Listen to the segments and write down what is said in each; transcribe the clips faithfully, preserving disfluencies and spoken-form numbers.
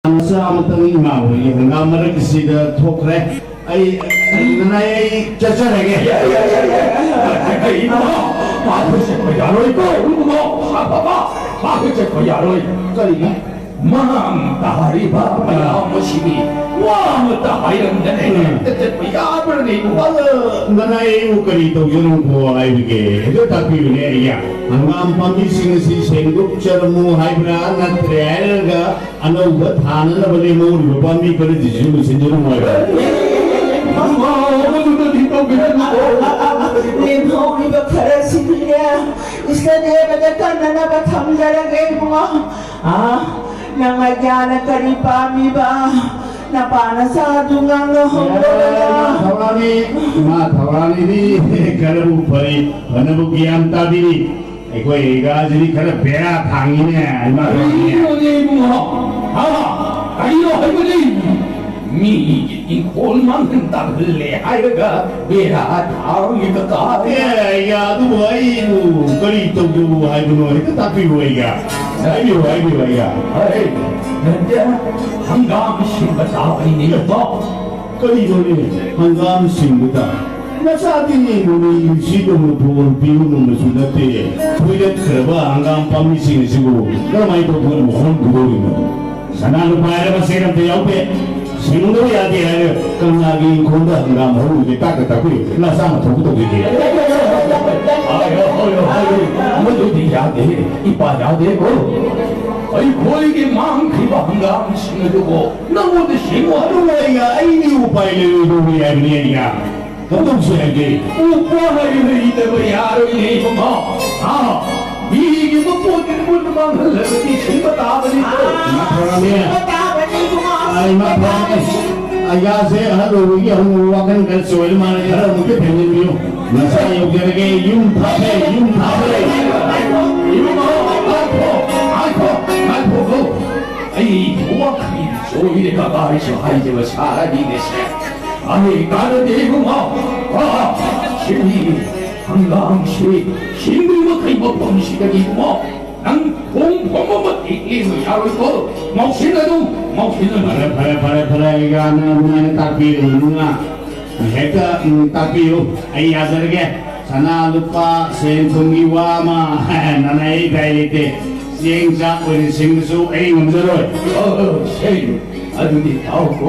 ꯃꯆꯥ ꯑꯃꯇꯪ ꯏꯃꯥ ꯍꯣꯏꯒꯤ ꯍꯪꯒꯥꯝ ꯃꯔꯛꯁꯤꯗ ꯊꯣꯛꯈ꯭ꯔꯦ꯫ ꯑꯩ, ꯅꯅꯥꯏ, ꯑꯩ ꯆꯠꯆꯔꯒꯦ꯫ ꯌꯥ, ꯌꯥ, ꯌꯥ, ꯌꯥ, ꯌꯥ, ꯌꯥ, ꯀꯩꯅꯣ? ꯃꯥ ꯍꯧꯖꯤꯛ ꯌꯥꯔꯣꯏꯀꯣ, ꯏꯕꯨꯡꯉꯣ꯫ ꯃꯥ, ꯃꯥ, ꯃꯥ, ꯃꯥ ꯍꯧꯖꯤꯛ ꯌꯥꯔꯣꯏ꯫ ꯀꯔꯤꯅꯣ? ꯃꯥꯡ ꯇꯥꯔꯤꯕ ꯃꯌꯥꯝ ꯑꯁꯤꯗꯤ ꯋꯥ ꯑꯃꯇ ꯍꯥꯏꯔꯝꯗꯅ ꯎꯝ꯫ ꯍꯦꯛꯇ ꯆꯠꯄ ꯌꯥꯕ꯭ꯔꯅꯦ, ꯏꯕꯨꯡꯉꯣ? ꯑꯗꯣ ꯅꯅꯥꯏ ꯑꯩꯕꯨ ꯀꯔꯤ ꯇꯧꯖꯔꯝꯈꯣ ꯍꯥꯏꯕꯒꯦ? ꯍꯦꯛꯇ ꯇꯥꯛꯄꯤꯌꯨꯅꯦ ꯑꯩꯒꯤ꯫ ꯍꯪꯒꯥꯝ ꯄꯥꯝꯕꯤꯁꯤꯡ ꯑꯁꯤ ꯁꯦꯡꯗꯣꯛꯆꯔꯝꯃꯨ ꯍꯥꯏꯕ꯭ꯔꯥ? ꯅꯠꯇ꯭ꯔꯦ ꯍꯥꯏꯔꯒ ꯑꯅꯧꯕ ꯊꯥꯅꯅꯕ ꯂꯦꯝꯍꯧꯔꯤꯕ ꯄꯥꯝꯕꯤ ꯈꯔꯁꯤꯁꯨ ꯂꯣꯏꯁꯤꯟꯖꯔꯝꯃꯣ ꯍꯥꯏꯕ꯭ꯔꯥ? ꯂꯦꯝꯍꯧꯔꯤꯕ ꯈꯔꯁꯤꯗꯤꯅꯦ, ꯏꯁꯇꯗꯤ ꯑꯃꯗ ꯀꯟꯅꯅꯕ ꯊꯝꯖꯔꯒꯦ, ꯏꯕꯨꯡꯉꯣ꯫ ꯑꯥ, ꯅꯪ ꯑꯩꯒꯤꯅ ꯀꯔꯤ ꯄꯥꯝꯃꯤꯕ? ꯅꯄꯥ ꯅꯆꯥꯗꯨ ꯉꯥꯡꯅꯍꯧꯗꯅ꯫ ꯌꯥꯔꯦ, ꯏꯃꯥ ꯊꯧꯔꯥꯅꯤ, ꯏꯃꯥ ꯊꯧꯔꯥꯅꯤꯗꯤ ꯈꯔꯕꯨ ꯐꯔꯤ, ꯐꯅꯕꯨ ꯒ꯭ꯌꯥꯟ ꯇꯥꯕꯤꯔꯤ꯫ ꯑꯩꯈꯣꯏ ꯑꯩꯒꯥꯁꯤꯗꯤ ꯈꯔ ꯕꯦꯔꯥ ꯊꯥꯡꯉꯤꯅꯦ, ꯏꯃꯥ ꯊꯧꯔꯥꯅꯤ꯫ ꯀꯔꯤꯅꯣꯅꯦ ꯏꯕꯨꯡꯉꯣ? ꯍꯥ? ꯀꯔꯤꯅꯣ ꯍꯥꯏꯕꯅꯤ? ꯃꯤꯒꯤ ꯏꯪꯈꯣꯜ ꯃꯥꯡꯍꯟ ꯇꯥꯛꯍꯜꯂꯦ ꯍꯥꯏꯔꯒ ꯕꯦꯔꯥ ꯊꯥꯡꯉꯤ ꯀꯀꯥ꯫ ꯑꯦ, ꯑꯩꯒꯥ, ꯑꯗꯨꯕꯨ ꯑꯩꯕꯨ ꯀꯔꯤ ꯇꯧꯖꯧ ꯍꯥꯏꯕꯅꯣ? ꯍꯦꯛꯇ ꯇꯥꯛꯄꯤꯌꯨ ꯑꯩꯒꯥ꯫ ꯍꯥꯏꯕꯤꯌꯨ, ꯍꯥꯏꯕꯤꯌꯨ ꯑꯩꯒꯥ꯫ ꯑꯩ ꯅꯠꯇꯦ, ꯍꯪꯒꯥꯝ ꯁꯤꯡꯕ ꯇꯥꯕꯅꯤꯅꯦ ꯏꯕꯨꯡꯉꯣ꯫ ꯀꯔꯤꯅꯣꯅꯦ? ꯍꯪꯒꯥꯝ ꯁꯤꯡꯕꯗ ꯅꯆꯥꯗꯤ ꯅꯨꯃꯤꯠ ꯅꯨꯡꯁꯤꯠ ꯅꯣꯡꯃ ꯐꯧ ꯄꯤꯕ ꯉꯝꯕꯁꯨ ꯅꯠꯇꯦ꯫ ꯐꯣꯏꯔꯠꯈ꯭ꯔꯕ ꯍꯪꯒꯥꯝ ꯄꯥꯝꯕꯤꯁꯤꯡ ꯑꯁꯤꯕꯨ ꯀꯔꯝꯍꯥꯏꯅ ꯇꯧꯗꯨꯅ ꯃꯈꯣꯟ ꯄꯨꯗꯧꯔꯤꯅꯣ? ꯁꯅꯥ ꯂꯨꯄꯥ ꯍꯥꯏꯔꯕ ꯁꯦꯜ ꯑꯝꯇ ꯌꯥꯎꯗꯦ꯫ ꯁꯤꯡꯗꯕ ꯌꯥꯗꯦ ꯍꯥꯏꯔ ꯀꯪꯂꯥꯒꯤ ꯏꯪꯈꯣꯜꯗ ꯍꯪꯒꯥꯝ ꯍꯧꯔꯨꯒꯦ ꯇꯥꯛꯇ ꯇꯥꯛꯄꯤꯌꯨ꯫ ꯅꯆꯥꯅ ꯊꯣꯛꯄ ꯇꯧꯖꯒꯦ꯫ ꯍꯣꯏ, ꯍꯣꯏ, ꯍꯣꯏ, ꯍꯣꯏ꯫ ꯃꯗꯨꯗꯤ ꯌꯥꯗꯦ꯫ ꯏꯄꯥ ꯌꯥꯗꯦꯀꯣ꯫ ꯑꯩꯈꯣꯏꯒꯤ ꯃꯥꯡꯈ꯭ꯔꯤꯕ ꯍꯪꯒꯥꯝꯁꯤꯡ ꯑꯗꯨꯕꯨ ꯅꯪꯉꯣꯟꯗ ꯁꯤꯡꯉꯨ ꯍꯥꯏꯔꯨ ꯑꯩꯒ ꯑꯩꯗꯤ ꯎꯄꯥꯏ ꯂꯩꯔꯣꯏꯗꯧꯔꯤ ꯍꯥꯏꯕꯅꯤ ꯑꯩꯒ꯫ ꯀꯝꯗꯧꯁꯦ ꯍꯥꯏꯒꯦ? ꯎꯄꯥꯏ ꯂꯩꯇꯕ ꯌꯥꯔꯣꯏꯅꯦ ꯏꯕꯨꯡꯉꯣ꯫ ꯍꯥ? ꯃꯤꯒꯤ ꯃꯄꯣꯠ ꯃꯄꯨꯟ ꯃꯥꯡꯍꯜꯂꯕꯗꯤ ꯁꯤꯕ ꯇꯥꯕꯅꯤꯀꯣ꯫ ꯏꯃꯥ ꯊꯧꯔꯥꯅꯤ꯫ ꯁꯤꯕ ꯇꯥꯕꯅꯤ ꯏꯕꯨꯡꯉꯣ꯫ ꯑꯥ, ꯏꯃꯥ ꯊꯧꯔꯥꯅꯤ꯫ ꯑꯩꯒꯥꯁꯦ ꯑꯍꯜ ꯑꯣꯏꯕꯒꯤ ꯑꯃꯨꯛ ꯋꯥꯈꯜ ꯈꯔ ꯆꯣꯏꯔ ꯃꯥꯜꯂꯦ꯫ ꯈꯔ ꯑꯃꯨꯛꯇ ꯊꯦꯝꯖꯤꯟꯕꯤꯌꯨ꯫ ꯅꯆꯥ ꯌꯧꯖꯔꯒꯦ꯫ ꯌꯨꯝ ꯊꯥꯕ꯭ꯔꯦ, ꯌꯨꯝ ꯊꯥꯕ꯭ꯔꯦ꯫ ꯏꯕꯨꯡꯉꯣ, ꯉꯥꯏꯈꯣ, ꯉꯥꯏꯈꯣ, ꯉꯥꯏꯈꯣ꯫ ꯑꯩ ꯋꯥꯈꯜ ꯆꯣꯏꯔꯦ ꯀꯀꯥ ꯍꯥꯏꯁꯨ ꯍꯥꯏꯗꯕ ꯁꯥꯔꯗꯤꯅꯦꯁꯦ꯫ ꯑꯩ ꯀꯥꯟꯅꯗꯦ ꯏꯕꯨꯡꯉꯣ꯫ ꯑꯥ, ꯁꯤꯗꯤ ꯍꯪꯒꯥꯝꯁꯤ ꯁꯤꯡꯗ꯭ꯔꯤ ꯃꯈꯩ ꯃꯐꯝꯁꯤꯗꯒꯤ ꯏꯕꯨꯡꯉꯣ꯫ ꯅꯪ ꯄꯨꯡ ꯄꯨꯝꯕꯃꯛꯇꯤ ꯂꯦꯡꯕ ꯌꯥꯔꯣꯏꯀꯣ꯫ ꯉꯥꯎꯁꯤꯟꯅꯅꯨ, ꯉꯥꯎꯁꯤꯟꯅꯅꯨ꯫ ꯐꯔꯦ, ꯐꯔꯦ, ꯐꯔꯦ, ꯐꯔꯦ, ꯑꯩꯒ ꯑꯗꯨꯃꯥꯏꯅ ꯇꯥꯛꯄꯤꯔꯨꯅꯨꯅ꯫ ꯍꯦꯛꯇ, ꯎꯝ, ꯇꯥꯛꯄꯤꯌꯨ꯫ ꯑꯩ ꯌꯥꯖꯔꯒꯦ꯫ ꯁꯅꯥ ꯂꯨꯄꯥ ꯁꯦꯟ ꯊꯨꯝꯒꯤ ꯋꯥ ꯑꯃ ꯅꯅꯥꯏ ꯑꯩ ꯀꯥꯏ ꯂꯩꯇꯦ꯫ ꯆꯦꯡ ꯆꯥꯛ ꯑꯣꯏꯅ ꯁꯤꯡꯕꯁꯨ ꯑꯩ ꯉꯝꯖꯔꯣꯏ꯫ ꯑꯣ, ꯑꯣ, ꯁꯦ꯫ ꯑꯗꯨꯗꯤ ꯇꯥꯎꯀꯣ꯫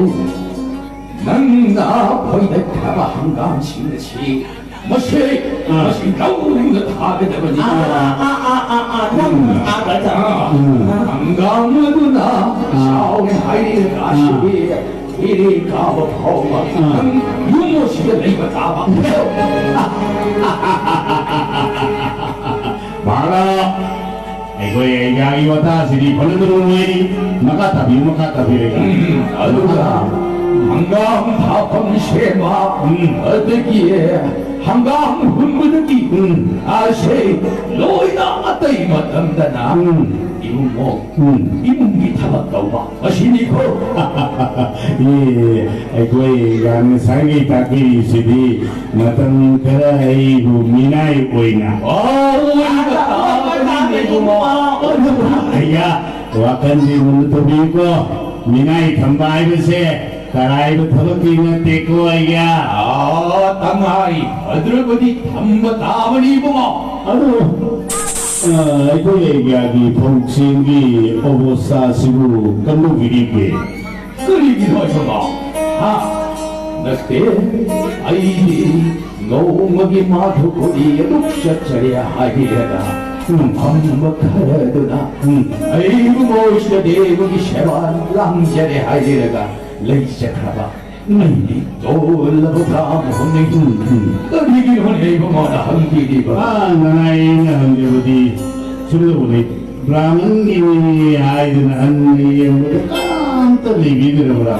ꯅꯪꯅ ꯐꯣꯏꯗꯠꯈ꯭ꯔꯕ ꯍꯪꯒꯥꯝꯁꯤꯡ ꯑꯁꯤ ꯃꯁꯤ, ꯑꯥ꯫ ꯃꯁꯤ ꯂꯧꯗ ꯊꯥꯒꯗꯕꯅꯤ꯫ ꯑꯥ, ꯑꯥ, ꯑꯥ, ꯑꯥ, ꯑꯥ, ꯅꯪ ꯎꯝ꯫ ꯑꯥ, ꯑꯥ, ꯑꯥ꯫ ꯎꯝ꯫ ꯍꯪꯒꯥꯝ ꯑꯗꯨꯅ ꯑꯥ꯫ ꯆꯥꯎꯅ ꯍꯥꯏꯔꯒ ꯑꯥ꯫ ꯁꯤꯗꯤ ꯏꯔꯦ ꯀꯥꯕ ꯐꯥꯎꯕ ꯑꯥ꯫ ꯅꯪ ꯌꯨꯝ ꯑꯁꯤꯗ ꯂꯩꯕ ꯇꯥꯕ꯫ ꯚꯥꯔꯥ꯫ ꯑꯩꯈꯣꯏ ꯑꯩꯒꯥꯒꯤ ꯋꯥꯇꯥꯁꯤꯗꯤ ꯐꯅꯗꯨꯅ ꯅꯨꯡꯉꯥꯏꯔꯤ꯫ ꯃꯈꯥ ꯇꯥꯕꯤꯌꯨ, ꯃꯈꯥ ꯇꯥꯕꯤꯌꯨ, ꯑꯩꯒꯥ꯫ ꯎꯝ, ꯑꯗꯨꯒ ꯍꯪꯒꯥꯝ ꯊꯥꯐꯝ ꯁꯦꯝꯕ, ꯎꯝ꯫ ꯑꯗꯒꯤ ꯍꯪꯒꯥꯝ ꯍꯨꯟꯕꯗꯒꯤ, ꯎꯝ꯫ ꯑꯁꯦ ꯂꯣꯏꯅ ꯑꯇꯩ ꯃꯇꯝꯗꯅ ꯎꯝ꯫ ꯏꯃꯨꯡ ꯎꯝ꯫ ꯏꯃꯨꯡꯒꯤ ꯊꯕꯛ ꯇꯧꯕ꯫ ꯃꯁꯤꯅꯤꯀꯣ꯫ ꯑꯦ, ꯑꯩꯈꯣꯏ ꯉꯁꯥꯏꯒꯤ ꯇꯥꯛꯄꯤꯔꯤꯁꯤꯗꯤ ꯃꯇꯝ ꯈꯔ ꯑꯩꯕꯨ ꯃꯤꯅꯥꯏ ꯑꯣꯏꯅ꯫ ꯑꯣ, ꯑꯣꯏꯕ ꯇꯥꯕꯅꯤꯅꯦ, ꯏꯕꯨꯡꯉꯣ꯫ ꯑꯌꯥ, ꯋꯥꯈꯜꯁꯤ ꯃꯨꯟꯅ ꯇꯧꯕꯤꯌꯨꯀꯣ꯫ ꯃꯤꯅꯥꯏ ꯊꯝꯕ ꯍꯥꯏꯕꯁꯦ ꯇꯔꯥꯏꯕ ꯊꯕꯛꯇꯤ ꯅꯠꯇꯦꯀꯣ, ꯑꯌꯥ꯫ ꯑꯥ, ꯇꯉꯥꯏ ꯐꯗ꯭ꯔꯕꯗꯤ ꯊꯝꯕ ꯇꯥꯕꯅꯤ, ꯏꯕꯨꯡꯉꯣ꯫ ꯑꯗꯨ, ꯑ, ꯑꯩꯈꯣꯏ ꯑꯦꯔꯤꯌꯥꯒꯤ ꯐꯧꯁꯤꯡꯒꯤ ꯑꯣꯕꯣꯁꯥꯁꯤꯕꯨ ꯀꯝꯗꯧꯕꯤꯔꯤꯒꯦ? ꯀꯔꯤꯒꯤꯅꯣ ꯍꯥꯏꯕ? ꯍꯥ? ꯅꯠꯇꯦ, ꯑꯩꯗꯤ ꯅꯣꯡꯃꯒꯤ ꯃꯥꯊꯨ ꯈꯨꯗꯤ ꯑꯗꯨꯝ ꯆꯠꯆꯔꯦ ꯍꯥꯏꯕꯤꯔꯒ, ꯎꯝ꯫ ꯑꯐꯝꯕ ꯈꯔꯗꯨꯅ ꯎꯝ꯫ ꯑꯩꯕꯨ ꯃꯣꯏꯁꯅ ꯗꯦꯕꯒꯤ ꯁꯦꯕꯥ ꯂꯥꯡꯖꯔꯦ ꯍꯥꯏꯕꯤꯔꯒ ꯂꯩꯖꯈ꯭ꯔꯕ ꯎꯝ꯫ ꯑꯩꯗꯤ ꯇꯣꯜꯂꯕ ꯕ꯭ꯔꯥꯝꯍꯟꯅꯤ꯫ ꯎꯝ, ꯎꯝ꯫ ꯀꯔꯤꯒꯤꯅꯣ ꯍꯥꯏꯕ ꯃꯥꯅ ꯍꯪꯕꯤꯔꯤꯕ? ꯑ, ꯅꯅꯥꯏꯅ ꯍꯪꯖꯕꯗꯤ ꯁꯨꯝ ꯇꯧꯕꯅꯤ꯫ ꯕ꯭ꯔꯥꯝꯍꯟꯒꯤꯅꯤ ꯍꯥꯏꯗꯨꯅ ꯍꯟꯅ ꯌꯦꯡꯕꯗ ꯀꯅꯥꯝꯇ ꯂꯩꯕꯤꯗ꯭ꯔꯕ꯭ꯔꯥ?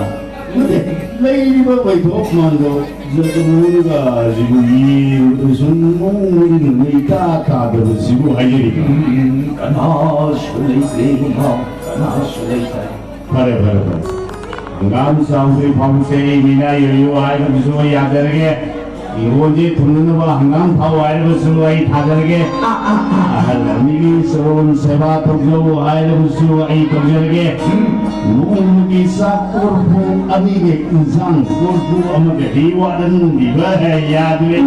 ꯅꯠꯇꯦ, ꯂꯩꯔꯤꯕ ꯋꯥꯏꯊꯣꯛ ꯃꯥꯟꯗꯣ ꯖꯒꯃꯣꯍꯟꯒ ꯑꯁꯤꯕꯨ ꯌꯦꯡꯕꯗ ꯁꯨꯝ ꯃꯑꯣꯡ ꯃꯔꯤꯟ ꯑꯃ ꯏꯇꯥ ꯇꯥꯗꯕꯁꯤꯕꯨ ꯍꯥꯏꯖꯔꯤꯕ꯫ ꯎꯝ, ꯀꯅꯥꯁꯨ ꯂꯩꯇ꯭ꯔꯦ ꯏꯕꯨꯡꯉꯣ, ꯀꯅꯥꯁꯨ ꯂꯩꯇ꯭ꯔꯦ꯫ ꯐꯔꯦ, ꯐꯔꯦ, ꯐꯔꯦ꯫ ꯍꯪꯒꯥꯝ ꯆꯥꯎꯗ꯭ꯔꯤ ꯐꯥꯎꯁꯦ ꯑꯩ ꯃꯤꯅꯥꯏ ꯑꯣꯏꯌꯨ ꯍꯥꯏꯕꯗꯨꯁꯨ ꯑꯩ ꯌꯥꯖꯔꯒꯦ꯫ ꯍꯤꯡꯒꯣꯜꯁꯦ ꯊꯨꯡꯅꯅꯕ ꯍꯪꯒꯥꯝ ꯊꯥꯎ ꯍꯥꯏꯔꯕꯁꯨ ꯑꯩ ꯊꯥꯖꯔꯒꯦ꯫ ꯑꯥ, ꯑꯥ, ꯑꯥ꯫ ꯑꯍꯜ ꯑꯃꯒꯤ ꯁꯣꯔꯣꯟ ꯁꯦꯕꯥ ꯇꯧꯖꯧ ꯍꯥꯏꯔꯕꯁꯨ ꯑꯩ ꯇꯧꯖꯔꯒꯦ꯫ ꯎꯝ꯫ ꯅꯣꯡꯃꯒꯤ ꯆꯥꯛ ꯀꯣꯔꯐꯨ ꯑꯅꯤꯒꯤ ꯏꯟꯁꯥꯡ ꯀꯣꯔꯐꯨ ꯑꯃꯒꯗꯤ ꯋꯥꯠꯍꯟꯕꯤꯕ ꯌꯥꯗ꯭ꯔꯦ꯫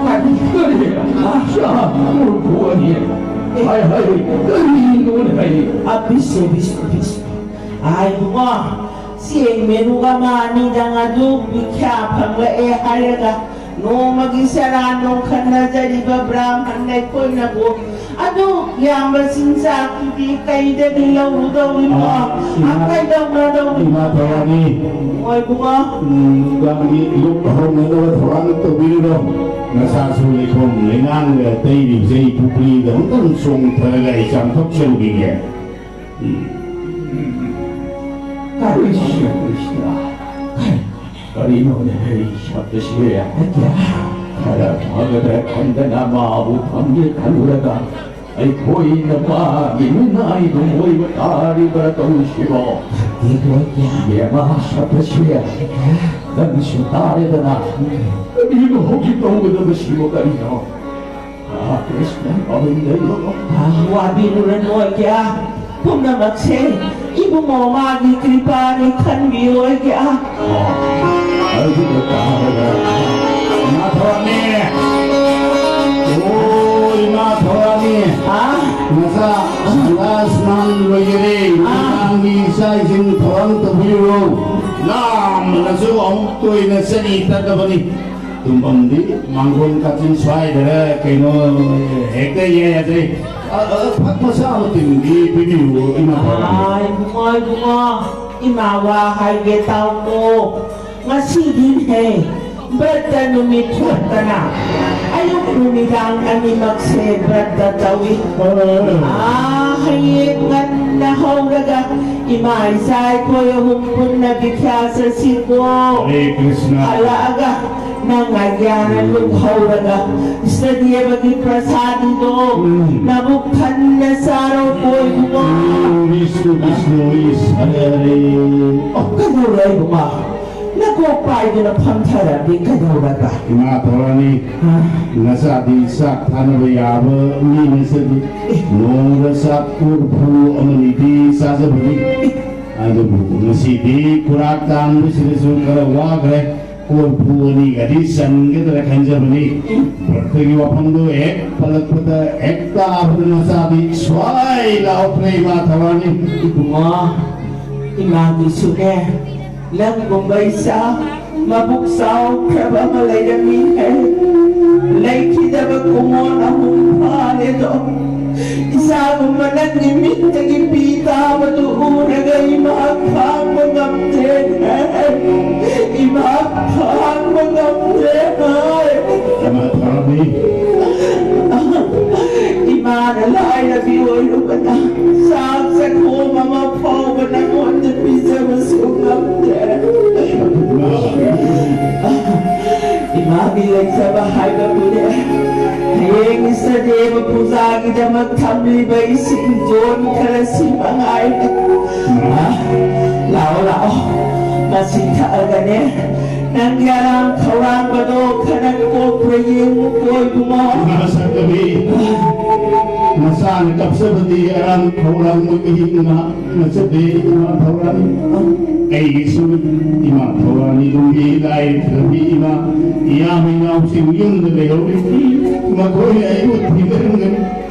ꯀꯔꯤ, ꯀꯔꯤ? ꯑꯁꯥ, ꯀꯣꯔꯐꯨ ꯑꯅꯤ꯫ ꯍꯥꯏ, ꯍꯥꯏ, ꯀꯔꯤꯅꯣꯅꯦ ꯍꯥꯏ? ꯑ, ꯕꯤꯁ, ꯕꯤꯁ, ꯕꯤꯁ꯫ ꯑꯥꯏ, ꯏꯕꯨꯡꯉꯣ, ꯆꯦꯡ ꯃꯦꯔꯨꯛ ꯑꯃ ꯑꯅꯤꯗꯪ ꯑꯗꯨ ꯕꯤꯈ꯭ꯌꯥ ꯐꯪꯂꯛꯑꯦ ꯍꯥꯏꯔꯒ ꯅꯣꯡꯃꯒꯤ ꯆꯔꯥ ꯅꯣꯡꯈꯠꯅꯖꯔꯤꯕ ꯕ꯭ꯔꯥꯍꯃꯟ ꯑꯩꯈꯣꯏꯅꯕꯨ ꯑꯗꯨ ꯌꯥꯝꯕ ꯆꯤꯟꯖꯥꯛꯇꯨꯗꯤ ꯀꯩꯗꯒꯤ ꯂꯧꯔꯨꯗꯧꯔꯤꯅꯣ? ꯏꯃꯥ, ꯏꯃꯥ, ꯀꯩꯗꯧꯅꯗꯧꯔꯤꯅꯣ? ꯏꯃꯥ ꯊꯧꯔꯥꯅꯤ꯫ ꯍꯣꯏ, ꯏꯕꯨꯡꯉꯣ꯫ ꯎꯝ, ꯅꯨꯡꯗꯥꯡꯒꯤ ꯂꯨꯞ ꯍꯧꯅꯅꯕ ꯊꯧꯔꯥꯡ ꯇꯧꯕꯤꯔꯨꯔꯣ꯫ ꯅꯁꯥꯁꯨ ꯂꯩꯈꯣꯝ ꯂꯩꯅꯥꯡꯒ ꯇꯩꯔꯤꯕꯁꯦ ꯑꯩ ꯄꯨꯈ꯭ꯔꯤꯗ ꯑꯃꯨꯛꯇꯪ ꯆꯣꯡꯊꯔꯒ ꯑꯩ ꯆꯥꯝꯊꯣꯛꯆꯔꯨꯈꯤꯒꯦ꯫ ꯎꯝ꯫ ꯀꯔꯤꯁꯨ, ꯀꯔꯤꯁꯨ꯫ ꯀꯔꯤꯅꯣꯅꯦ, ꯑꯩ ꯁꯛꯄꯁꯦ? ꯈꯔ ꯐꯒꯗ꯭ꯔꯥ ꯈꯟꯗꯅ ꯃꯥꯕꯨ ꯐꯝꯒꯦ ꯈꯜꯂꯨꯔꯒ ꯑꯩꯈꯣꯏꯅ ꯃꯥꯒꯤ ꯃꯤꯅꯥꯏꯗꯨꯝ ꯑꯣꯏꯕ ꯇꯥꯔꯤꯕ꯭ꯔꯥ ꯇꯧꯔꯤꯁꯤꯕꯣ? ꯏꯕꯦꯝꯃ ꯁꯛꯄꯁꯦ, ꯅꯪꯁꯨ ꯇꯥꯔꯦꯗꯅ꯫ ꯀꯔꯤꯅꯣ ꯍꯧꯖꯤꯛ ꯇꯧꯒꯗꯕꯁꯤꯕꯣ ꯀꯔꯤꯅꯣ? ꯑꯥ, ꯀ꯭ꯔꯤꯁꯅ ꯒꯣꯕꯤꯟꯗ ꯂꯣ꯫ ꯑꯥ, ꯋꯥꯕꯤꯔꯨꯔꯅꯨ ꯑꯣꯏꯒꯦ꯫ ꯄꯨꯝꯅꯃꯛꯁꯦ ꯏꯕꯨꯡꯉꯣ ꯃꯥꯒꯤ ꯀ꯭ꯔꯤꯄꯥꯅꯤ ꯈꯟꯕꯤꯌꯨ ꯑꯣꯏꯒꯦ꯫ ꯑꯣ, ꯑꯗꯨꯗ ꯇꯥꯔꯒ ꯏꯃꯥ ꯊꯧꯔꯥꯡꯅꯦ꯫ ꯑꯣ, ꯏꯃꯥ ꯊꯧꯔꯥꯡꯅꯦ꯫ ꯑꯥ? ꯅꯆꯥ ꯁꯟꯗꯥꯁ ꯃꯥꯟ ꯂꯣꯏꯖꯔꯦ꯫ ꯑꯥ? ꯅꯨꯃꯤꯗꯥꯡꯒꯤ ꯏꯆꯥ ꯏꯁꯤꯡ ꯊꯧꯔꯥꯡ ꯇꯧꯕꯤꯔꯨꯔꯣ꯫ ꯂꯥꯝꯕꯅꯁꯨ ꯑꯃꯨꯛ ꯇꯣꯏꯅ ꯆꯅꯤ ꯇꯠꯂꯕꯅꯤ꯫ ꯇꯨꯝꯐꯝꯗꯤ ꯃꯥꯡꯒꯣꯟ ꯀꯥꯆꯤꯟ ꯁ꯭ꯋꯥꯏꯗꯔ ꯀꯩꯅꯣ ꯍꯦꯛꯇ ꯌꯥꯏ ꯌꯥꯗ꯭ꯔꯦ꯫ ꯑ, ꯑ, ꯐꯛ ꯃꯆꯥ ꯑꯃ ꯇꯤꯡꯗꯤ ꯄꯤꯕꯤꯌꯨ, ꯏꯃꯥ ꯊꯧꯔꯥꯡ꯫ ꯑꯥ, ꯏꯕꯨꯡꯉꯣ, ꯏꯕꯨꯡꯉꯣ, ꯏꯃꯥ ꯋꯥ ꯍꯥꯏꯒꯦ ꯇꯥꯎꯀꯣ꯫ ꯉꯁꯤꯗꯤꯅꯦ, ꯕ꯭ꯔꯠꯇ ꯅꯨꯃꯤꯠ ꯊꯣꯛꯇꯅ ꯑꯌꯨꯛ ꯅꯨꯃꯤꯗꯥꯡ ꯑꯅꯤꯃꯛꯁꯦ ꯕ꯭ꯔꯠꯇ ꯇꯧꯏ꯫ ꯑꯥ, ꯍꯌꯦꯡ ꯉꯟꯅ ꯍꯧꯔꯒ ꯏꯃꯥ ꯏꯆꯥ ꯑꯩꯈꯣꯏ ꯑꯍꯨꯝ ꯄꯨꯟꯅ ꯕꯤꯈ꯭ꯌꯥ ꯆꯠꯁꯤꯀꯣ꯫ ꯍꯔꯦ ꯀ꯭ꯔꯤꯁꯅ꯫ ꯍꯜꯂꯛꯑꯒ ꯅꯪ ꯑꯒ꯭ꯌꯥꯅ ꯂꯨꯞꯍꯧꯔꯒ ꯏꯁꯇꯗꯤ ꯑꯃꯒꯤ ꯄ꯭ꯔꯁꯥꯗꯤꯗꯣ ꯎꯝ꯫ ꯅꯕꯨꯛ ꯊꯟꯅ ꯆꯥꯔꯣ ꯀꯣꯏꯕꯨꯡꯉꯣ꯫ ꯎꯝ, ꯕꯤꯁꯅꯨ, ꯕꯤꯁꯅꯨ, ꯏꯁ, ꯍꯔꯦ, ꯍꯔꯦ꯫ ꯑꯣ, ꯀꯩꯗꯧꯔꯦ ꯏꯕꯨꯡꯉꯣ? ꯅꯀꯣꯛ ꯄꯥꯏꯗꯨꯅ ꯐꯝꯊꯔꯕꯗꯤ ꯀꯩꯗꯧꯔꯕ? ꯏꯃꯥ ꯊꯧꯔꯥꯅꯤ, ꯅꯆꯥꯗꯤ ꯆꯥꯛ ꯊꯥꯅꯕ ꯌꯥꯕ ꯃꯤ ꯅꯠꯆꯗꯦ꯫ ꯅꯣꯡꯃꯗ ꯆꯥꯛ ꯀꯣꯔꯐꯨ ꯑꯃꯅꯤꯗꯤ ꯆꯥꯖꯕꯅꯤ꯫ ꯑꯗꯨꯕꯨ ꯉꯁꯤꯗꯤ ꯈꯨꯔꯥꯛ ꯇꯥꯟꯕꯁꯤꯗꯁꯨ ꯈꯔ ꯋꯥꯈ꯭ꯔꯦ꯫ ꯀꯣꯔꯐꯨ ꯑꯅꯤꯒꯗꯤ ꯆꯟꯒꯗ꯭ꯔꯥ ꯈꯟꯖꯕꯅꯤ꯫ ꯚꯔꯠꯀꯤ ꯋꯥꯐꯝꯗꯨ ꯍꯦꯛ ꯄꯜꯂꯛꯄꯗ ꯍꯦꯛꯇ ꯅꯆꯥꯗꯤ ꯁ꯭ꯋꯥꯏ ꯂꯥꯎꯈ꯭ꯔꯦ ꯏꯃꯥ ꯊꯧꯔꯥꯅꯤ꯫ ꯏꯕꯨꯡꯉꯣ, ꯏꯃꯥꯒꯤꯁꯨꯅꯦ, ꯅꯪꯒꯨꯝꯕ ꯏꯆꯥ ꯃꯕꯨꯛ ꯆꯥꯎꯈ꯭ꯔꯕ ꯑꯃ ꯂꯩꯔꯝꯃꯤ ꯍꯥꯏ꯫ ꯂꯩꯈꯤꯗꯕ ꯀꯨꯃꯣꯟ ꯑꯍꯨꯝ ꯐꯥꯔꯦꯗꯣ꯫ ꯏꯆꯥꯒꯨꯝꯕ ꯅꯪꯒꯤ ꯃꯤꯠꯇꯒꯤ ꯄꯤ ꯇꯥꯕꯗꯨ ꯎꯔꯒ ꯏꯃꯥ ꯈꯥꯡꯕ ꯉꯝꯗ꯭ꯔꯦ ꯍꯥꯏ꯫ ꯏꯃꯥ ꯈꯥꯡꯕ ꯉꯝꯗ꯭ꯔꯦ ꯍꯥꯏ꯫ ꯏꯃꯥ ꯊꯧꯔꯥꯅꯤ꯫ ꯏꯃꯥꯅ ꯂꯥꯏꯔꯕꯤ ꯑꯣꯏꯔꯨꯕꯅ ꯆꯥꯛ ꯆꯈꯣꯝ ꯑꯃ ꯐꯥꯎꯕ ꯅꯉꯣꯟꯗ ꯄꯤꯖꯕꯁꯨ ꯉꯝꯗꯦ꯫ ꯏꯃꯥꯒꯤ ꯂꯩꯖꯕ ꯍꯥꯏꯕꯕꯨꯅꯦ, ꯍꯌꯦꯡ ꯏꯁꯇꯗꯦꯕ ꯄꯨꯖꯥꯒꯤꯗꯃꯛ ꯊꯝꯂꯤꯕ ꯏꯁꯤꯡ ꯖꯣꯟ ꯈꯔꯁꯤ ꯃꯉꯥꯏꯔꯦ꯫ ꯂꯥꯛꯑꯣ, ꯂꯥꯛꯑꯣ, ꯃꯁꯤ ꯊꯛꯑꯒꯅꯦ, ꯅꯪꯒꯤ ꯑꯔꯥꯝ ꯈꯧꯔꯥꯡꯕꯗꯣ ꯈꯔ ꯀꯣꯛꯄ꯭ꯔꯥ ꯌꯦꯡꯉꯨꯀꯣ ꯏꯕꯨꯡꯉꯣ꯫ ꯏꯃꯥ ꯁꯛꯀꯕꯤ, ꯃꯆꯥꯅ ꯀꯞꯆꯕꯗꯤ ꯑꯔꯥꯝ ꯈꯧꯔꯥꯡꯕꯒꯤ ꯉꯥꯏꯍꯥꯛ ꯅꯠꯆꯗꯦ ꯏꯃꯥ ꯊꯧꯔꯥꯅꯤ꯫ ꯑꯩꯒꯤꯁꯨ ꯏꯃꯥ ꯊꯧꯔꯥꯅꯤ ꯂꯨꯝꯕꯤ ꯂꯥꯏꯔꯕꯤ ꯏꯃꯥ, ꯏꯌꯥꯝꯕ ꯏꯅꯥꯎꯁꯤꯡ ꯌꯨꯝꯗ ꯂꯩꯍꯧꯔꯤ꯫ ꯃꯈꯣꯏꯅ ꯑꯩꯕꯨ ꯊꯤꯅꯔꯝꯒꯅꯤ꯫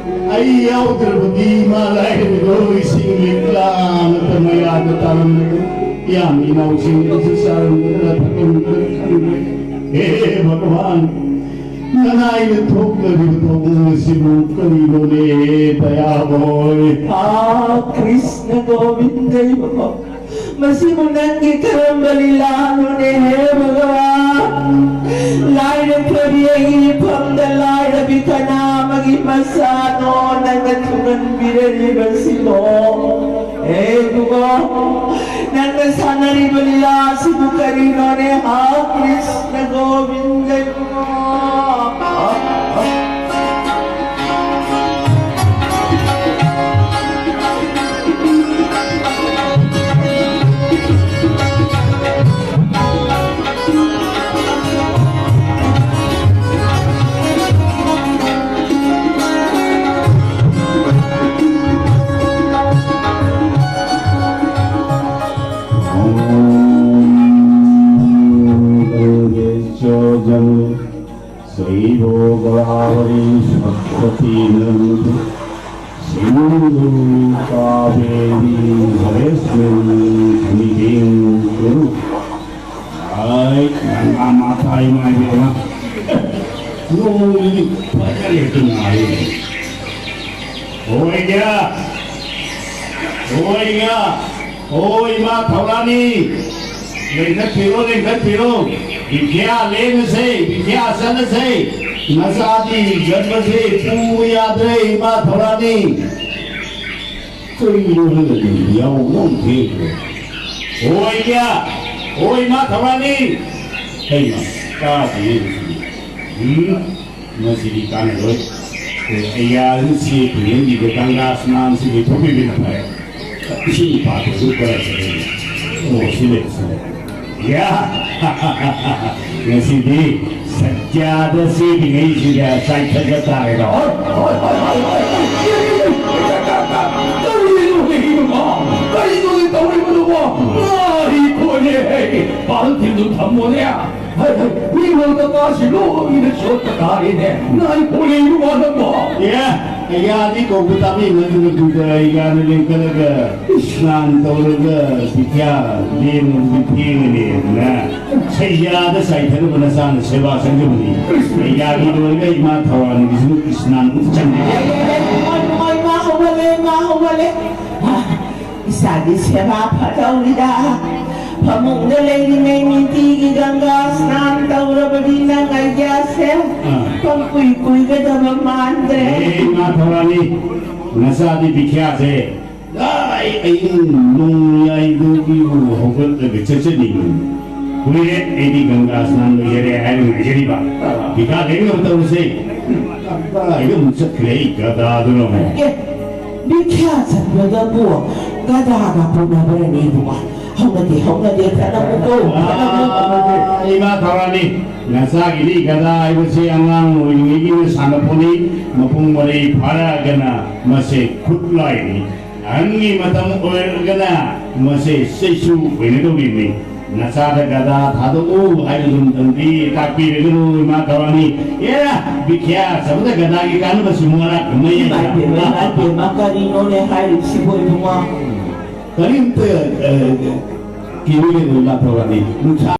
ꯑꯩ ꯌꯥꯎꯗ꯭ꯔꯕꯗꯤ ꯏꯃꯥ ꯂꯥꯏꯔꯕꯤꯗꯣ ꯏꯁꯤꯡ ꯂꯤꯛꯂꯥ ꯑꯃꯠꯇ ꯃꯌꯥꯗ ꯇꯥꯔꯝꯂꯒꯅꯤ꯫ ꯏꯌꯥꯝꯕ ꯏꯅꯥꯎꯁꯤꯡ ꯑꯗꯨꯁꯨ ꯆꯥꯔꯝꯒꯗ꯭ꯔꯥ ꯊꯛꯂꯝꯒꯗ꯭ꯔꯥ ꯈꯪꯗ꯭ꯔꯦ꯫ ꯍꯦ ꯚꯒꯋꯥꯟ, ꯅꯅꯥꯏꯗ ꯊꯣꯛꯂꯤꯕ ꯊꯧꯑꯣꯡ ꯑꯁꯤꯕꯨ ꯀꯔꯤꯅꯣꯅꯦ, ꯗꯌꯥꯕꯣꯏ? ꯍꯥ ꯀ꯭ꯔꯤꯁꯅ ꯒꯣꯕꯤꯟꯗ ꯏꯕꯨꯡꯉꯣ, ꯃꯁꯤꯕꯨ ꯅꯪꯒꯤ ꯀꯔꯝꯕ ꯂꯤꯂꯥꯅꯣꯅꯦ ꯍꯦ ꯚꯒꯋꯥꯟ? ꯂꯥꯏꯔꯊꯕꯤ ꯑꯩꯒꯤ ꯏꯐꯝꯗ ꯂꯥꯏꯔꯕꯤ ꯀꯅꯥ ꯑꯃꯒꯤ ꯃꯆꯥꯅꯣ ꯅꯪꯅ ꯊꯨꯡꯍꯟꯕꯤꯔꯛꯂꯤꯕꯁꯤꯕꯣ? ꯍꯦ ꯏꯕꯨꯡꯉꯣ, ꯅꯪꯅ ꯁꯥꯟꯅꯔꯤꯕ ꯂꯤꯂꯥ ꯑꯁꯤꯕꯨ ꯀꯔꯤꯅꯣꯅꯦ? ꯍꯥ ꯀ꯭ꯔꯤꯁꯅ ꯒꯣꯕꯤꯟꯗ ꯏꯕꯨꯡꯉꯣ꯫ ꯏꯕꯣ ꯒꯣꯗꯥವꯔꯤ ꯁꯔꯁ꯭ꯋꯇꯤ ꯅꯪꯕꯨ ꯁꯤꯟꯙꯨ ꯀꯥꯕꯦꯔꯤ ꯖꯂꯦꯁ꯭ꯃꯤꯟ ꯁꯟꯅꯤꯙꯤꯝ ꯀꯨꯔꯨ꯫ ꯑꯩ ꯒꯪꯒꯥ ꯃꯥꯊꯥ ꯏꯃꯥ ꯏꯕꯦꯝꯃ꯫ ꯅꯣꯡꯁꯤꯗꯤ ꯐꯖꯅ ꯍꯦꯛꯇ ꯉꯥꯏꯔꯦ꯫ ꯍꯣꯏꯒ! ꯍꯣꯏꯒ! ꯍꯣꯏ, ꯏꯃꯥ ꯊꯧꯔꯥꯅꯤ! ꯂꯦꯡꯈꯠꯄꯤꯔꯣ, ꯂꯦꯡꯈꯠꯄꯤꯔꯣ! ꯕꯤꯈ꯭ꯌꯥ ꯂꯦꯡꯉꯁꯦ, ꯕꯤꯈ꯭ꯌꯥ ꯆꯠꯂꯁꯦ! ꯅꯆꯥꯗꯤ ꯖꯟꯃꯁꯦ ꯄꯨꯕ ꯌꯥꯗ꯭ꯔꯦ, ꯏꯃꯥ ꯊꯧꯔꯥꯅꯤ! ꯀꯩꯅꯣ ꯍꯟꯗꯛꯇꯤ ꯌꯥꯍꯧ ꯌꯥꯝ ꯊꯦꯡꯈ꯭ꯔꯦ? ꯍꯣꯏꯒ! ꯍꯣꯏ, ꯏꯃꯥ ꯊꯧꯔꯥꯅꯤ! ꯍꯩꯃꯥ, ꯇꯥꯗꯦꯅꯦ ꯉꯁꯤꯗꯤ꯫ ꯎꯝ? ꯃꯁꯤꯗꯤ ꯀꯥꯟꯅꯔꯣꯏ꯫ ꯑꯩ ꯌꯥꯔꯅꯤ, ꯁꯤ ꯇꯨꯔꯦꯟꯒꯤꯗ ꯒꯪꯒꯥ ꯁ꯭ꯅꯥꯟꯁꯤ ꯂꯣꯏꯊꯣꯛꯄꯤꯕꯅ ꯐꯔꯦ꯫ ꯏꯁꯤꯡ ꯄꯥꯊꯣꯛꯄ ꯈꯔ ꯆꯠꯂꯦ꯫ ꯑꯣ, ꯁꯤ ꯂꯩ, ꯁꯤ ꯂꯩ꯫ ꯌꯥ! ꯉꯁꯤꯗꯤ ꯁꯠꯌꯥꯗ ꯁꯦꯝꯃꯤꯉꯩꯁꯤꯗ ꯆꯥꯏꯊꯠꯄ ꯇꯥꯔꯦꯗꯣ꯫ ꯍꯣꯏ, ꯍꯣꯏ, ꯍꯣꯏ, ꯍꯣꯏ, ꯍꯣꯏ꯫ ꯀꯔꯤꯅꯣ ꯍꯦꯛꯏꯗꯨꯕꯣ? ꯀꯔꯤꯅꯣꯅꯦ ꯇꯧꯔꯤꯕꯗꯨꯕꯣ? ꯉꯥꯏꯈꯣꯅꯦ! ꯄꯥꯟꯊꯤꯟꯗꯨ ꯊꯝꯃꯣꯅꯦ! ꯍꯩ, ꯍꯩ, ꯃꯤꯉꯣꯟꯗ ꯃꯥꯁꯤ ꯂꯣꯏꯅ ꯆꯣꯠꯄ ꯇꯥꯔꯦꯅꯦ꯫ ꯉꯥꯏꯈꯣ, ꯂꯩꯔꯨ ꯋꯥꯅꯕꯣ꯫ ꯑꯦ, ꯀꯌꯥꯗꯤ ꯀꯧꯕ ꯇꯥꯕꯤ ꯅꯪꯗꯨꯅ ꯗꯨꯗ ꯑꯩꯒꯥꯅ ꯂꯦꯡꯈꯠꯂꯒ ꯏꯁꯅꯥꯟ ꯇꯧꯔꯒ ꯕꯤꯗ꯭ꯌꯥ ꯂꯦꯡꯕꯗꯨꯗꯤ ꯊꯦꯡꯉꯅꯦꯗꯅ ꯁꯩꯌꯥꯗ ꯆꯥꯏꯊꯔꯨꯕ ꯅꯆꯥꯅ ꯁꯦꯕꯥ ꯆꯪꯖꯕꯅꯤ꯫ ꯁꯩꯌꯥꯒꯤ ꯂꯣꯏꯔꯒ ꯏꯃꯥ ꯊꯧꯔꯥꯅꯤꯒꯤꯁꯨ ꯏꯁꯅꯥꯟ ꯑꯃꯨꯛ ꯆꯪꯒꯦ꯫ ꯏꯃꯥ ꯍꯧꯒꯠꯂꯦ, ꯏꯃꯥ ꯍꯧꯒꯠꯂꯦ꯫ ꯏꯁꯥꯒꯤ ꯁꯦꯕꯥ ꯐꯗꯧꯔꯤꯗ꯫ ꯐꯃꯨꯡꯗ ꯂꯩꯔꯤꯉꯩ ꯅꯤꯇꯤꯒꯤ ꯒꯪꯒꯥ ꯁ꯭ꯅꯥꯟ ꯇꯧꯔꯕꯗꯤ ꯅꯪ ꯑꯩꯒ꯭ꯌꯥꯁꯦ ꯑꯥ꯫ ꯄꯪꯀꯨꯏ ꯀꯨꯏꯒꯗꯕ ꯃꯥꯟꯗ꯭ꯔꯦ꯫ ꯑꯦ, ꯏꯃꯥ ꯊꯧꯔꯥꯅꯤ, ꯅꯆꯥꯗꯤ ꯕꯤꯈ꯭ꯌꯥꯁꯦ ꯂꯥꯏ ꯑꯌꯤꯡ ꯅꯣꯡꯌꯥꯏꯗꯒꯤꯕꯨ ꯍꯧꯒꯠꯂꯒ ꯆꯠꯆꯅꯤꯡꯕꯅꯤ꯫ ꯀꯨꯏꯔꯦ ꯑꯩꯗꯤ ꯒꯪꯒꯥ ꯁ꯭ꯅꯥꯟ ꯂꯣꯏꯖꯔꯦ ꯍꯥꯏꯅ ꯉꯥꯏꯖꯔꯤꯕ꯫ ꯕꯤꯈ꯭ꯌꯥ ꯂꯩꯅꯕ ꯇꯧꯔꯁꯦ꯫ ꯀꯗꯥꯏꯗ ꯑꯃꯨꯛ ꯆꯠꯈ꯭ꯔꯦ ꯑꯩ ꯒꯗꯥꯗꯨꯅ ꯑꯃꯨꯛ? ꯑꯦ, ꯕꯤꯈ꯭ꯌꯥ ꯆꯠꯄꯗꯕꯨ ꯒꯗꯥꯒ ꯄꯨꯅꯕ꯭ꯔꯅꯦ ꯏꯕꯨꯡꯉꯣ? ꯍꯧꯅꯗꯦ, ꯍꯧꯅꯗꯦ, ꯐꯅꯕꯨ ꯀꯧ, ꯐꯅꯕꯨ꯫ ꯑꯥ, ꯏꯃꯥ ꯊꯧꯔꯥꯅꯤ, ꯅꯆꯥꯒꯤꯗꯤ ꯒꯗꯥ ꯍꯥꯏꯕꯁꯤ ꯑꯉꯥꯡ ꯑꯣꯏꯔꯤꯉꯩꯒꯤ ꯁꯥꯟꯅꯄꯣꯠꯅꯤ꯫ ꯃꯄꯨꯡ ꯃꯔꯩ ꯐꯥꯔꯛꯑꯒꯅ ꯃꯁꯦ ꯈꯨꯠꯂꯥꯏꯅꯤ꯫ ꯑꯍꯟꯒꯤ ꯃꯇꯝ ꯑꯣꯏꯔꯒꯅ ꯃꯁꯦ ꯆꯩꯁꯨ ꯑꯣꯏꯅꯗꯧꯔꯤꯕꯅꯤ꯫ ꯅꯆꯥꯗ ꯒꯗꯥ ꯊꯥꯗꯣꯛꯎ ꯍꯥꯏꯕꯗꯨ ꯑꯃꯇꯪꯗꯤ ꯇꯥꯛꯄꯤꯔꯒꯅꯨ, ꯏꯃꯥ ꯊꯧꯔꯥꯅꯤ꯫ ꯑꯦꯔꯥ, ꯕꯤꯈ꯭ꯌꯥ ꯆꯕꯗ ꯒꯗꯥꯒꯤ ꯀꯥꯟꯅꯕꯁꯤ ꯃꯣꯔꯥ ꯀꯨꯝꯍꯩ ꯏꯃꯥ ꯏꯕꯦꯝꯃ, ꯏꯃꯥ ꯏꯕꯦꯝꯃ, ꯀꯔꯤꯅꯣꯅꯦ ꯍꯥꯏꯔꯤꯕꯁꯤꯕꯨ, ꯏꯕꯨꯡꯉꯣ? ꯀꯔꯤꯝꯇ, ꯑ, ꯀꯤꯔꯣꯏꯗꯅ, ꯏꯃꯥ ꯊꯧꯔꯥꯅꯤ꯫ ꯅꯨꯡꯁꯥ